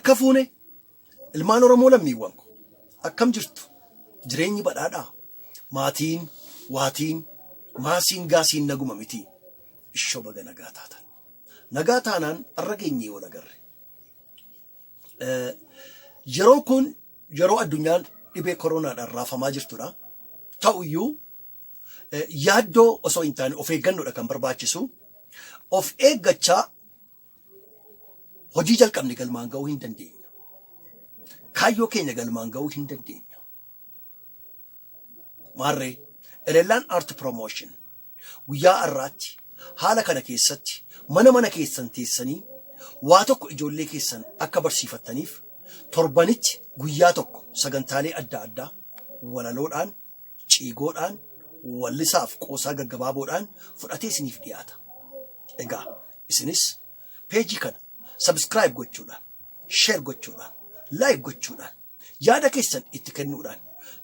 Harka fuune ilmaan Oromoo lammiiwwan ko akkam jirtu jireenyi badhaadhaa maatiin waatiin maasiin gaasiin naguma mitii ishoo baga nagaa taatan nagaa taanaan arra geenyee wal agarre Yeroon kun yeroo addunyaan dhibee koronaadhaan raafamaa jirtudha. Ta'uyyuu yaaddoo osoo hin taane of eeggannoodha kan barbaachisu. Of eeggachaa hojii jalqabne galmaan ga'uu hin dandeenya. Kaayyoo keenya galmaan ga'uu hin dandeenya. Maarree Elellaan Art Promotion guyyaa har'aatti haala kana keessatti mana mana keessan teessanii waa tokko ijoollee keessan akka barsiifattaniif torbanitti guyyaa tokko sagantaalee adda addaa walaloodhaan, ciigoodhaan, wallisaaf qoosaa gaggabaaboodhaan fudhatee isiniif dhiyaata. Egaa isinis peejii kana subscribe gochuudhaan, share gochuudhaan, like gochuudhaan Yaada keessan itti kennuudhaan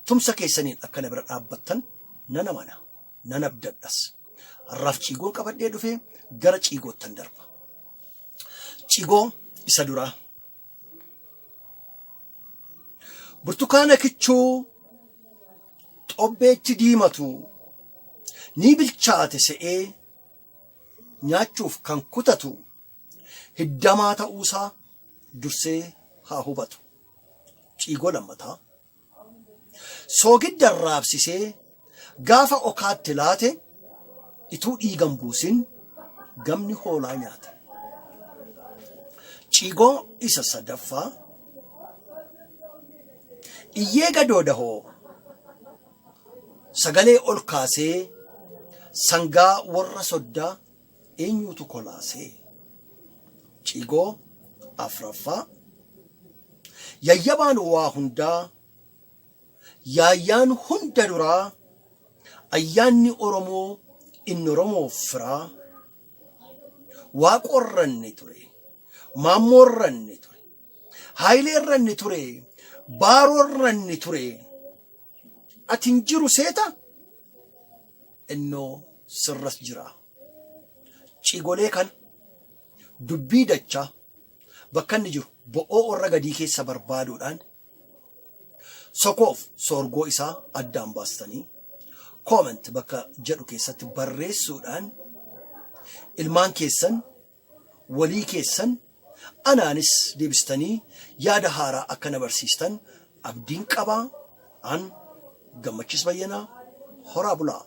tumsa keessaniin akka na bira dhaabbattan nan amana, nan abdadhas. Har'aaf ciigoon qabadhee dhufe gara ciigoottan darba. Ciigoo isa duraa. Burtukaana kichuu xobbeetti diimatu ni bilchaate se'ee nyaachuuf kan kutatu hiddamaa ta'uusaa dursee haa hubatu. Ciigoo lammataa. Soogidda raabsisee gaafa okaatti laate ituu dhiiga hin buusin gamni hoolaa nyaate. Ciigoo isa sadaffaa. Iyyee gadooda hoo sagalee ol kaasee sangaa warra soddaa eenyuutu kolaasee? Ciigoo afraffaa. Yayyabaan waa hundaa, yaayyaan hunda duraa, ayyaanni Oromoo inni Oromoof firaa. Waaqoorranni ture, Maammoorranni ture, Haayileerranni ture, Baaroorranni ture. Ati hin jiru seeta? Innoo sirras jira. Ciigolee kana dubbii dachaa bakka inni jiru bo'oo orra gadii keessa barbaaduudhaan sokoof soorgoo isaa addaan baastanii comment bakka jedhu keessatti barreessuudhaan ilmaan keessan walii keessan anaanis deebistanii yaada haaraa akka na barsiistan abdiin qaba. An Gammachis Bayyanaa horaa bulaa.